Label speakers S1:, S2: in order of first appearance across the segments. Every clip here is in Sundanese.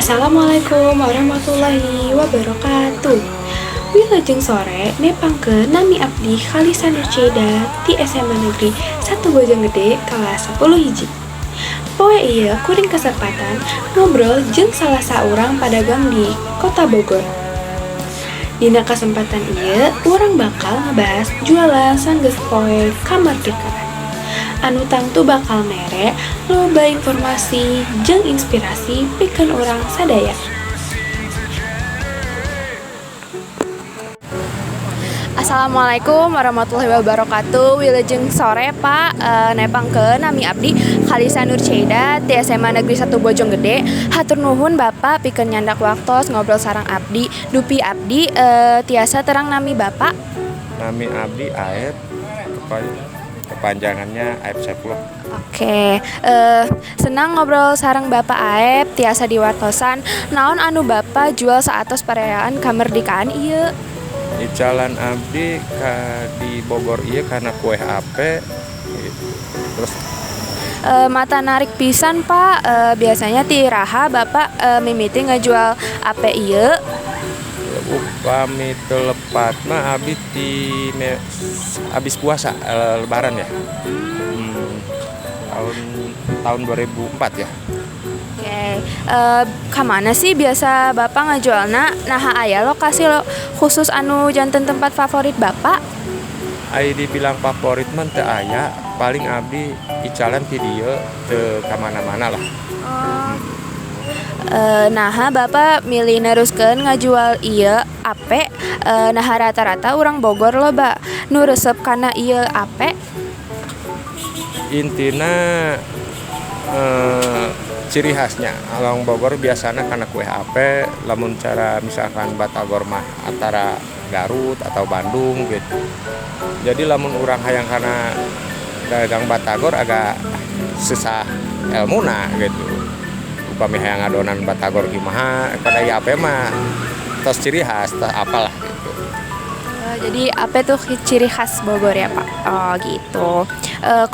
S1: Assalamualaikum warahmatullahi wabarakatuh. Wilujeng sore, nepangkeun, nami abdi Khalisa Nurceda ti SMA Negeri 1 Bojonggede kelas 10 hiji. Poe ieu kuring kesempatan ngobrol jeung salah saurang pedagang di Kota Bogor. Dina kesempatan ieu urang bakal ngebahas jualan sanggeus poe kamardikaan, anu tangtu bakal mere loba informasi jeung inspirasi pikeun urang sadaya.
S2: Assalamualaikum warahmatullahi wabarakatuh. Wilujeng sore, Pak. Nepangkeun, nami abdi Khalisa Nurceda ti SMA Negeri 1 Bojonggede. Hatur nuhun Bapak pikeun nyandak waktos ngobrol sareng abdi. Dupi abdi tiasa terang nami Bapak?
S3: Nami abdi Aep, kepanjangannya Aep Saifullah.
S2: Oke, senang ngobrol sareng Bapak Aep. Tiasa diwartosan naon anu Bapak jual saatos perayaan kemerdekaan ieu?
S3: Icalan abdi ka di Bogor ieu karena kue ape gitu. Terus
S2: Mata narik pisan, Pak. Biasanya ti iraha Bapak mimiti ngajual ape ieu?
S3: Upami teu lepat mah abdi ti abis puasa, Lebaran ya. Tahun tahun 2004 ya.
S2: Oke, kamana sih biasa Bapak ngajualna? Naha aya lokasi khusus anu janten tempat favorit Bapak?
S3: Ai dibilang favorit mah teu aya, paling abdi icalan ti dieu, teu ka mana-mana lah.
S2: Oh. Naha Bapak milih neruskeun ngajual ieu ape? Naha rata-rata urang Bogor loba nu resep kana ieu ape?
S3: Intina ciri khasnya urang Bogor biasana karena kue ape. Lamun cara misalkan batagor mah antara Garut atau Bandung gitu. Jadi lamun urang hayang kana dagang batagor agak susah elmuna gitu. Upami hayang ngadonan batagor kumaha, pada ieu ape mah tos ciri khas, tos apalah gitu.
S2: Jadi ape tuh ciri khas Bogor ya, Pak? Oh, gitu.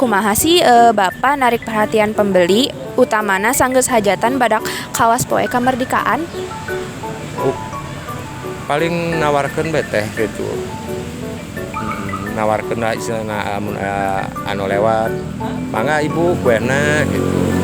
S2: Kumaha sih Bapak narik perhatian pembeli, utamana sanggeus hajatan badak kawas poe kemerdekaan?
S3: Paling nawarkeun we teh gitu. Nawarkeun lah istilahna, lamun aya anu lewat, "Mangga, Ibu, kuehna," gitu.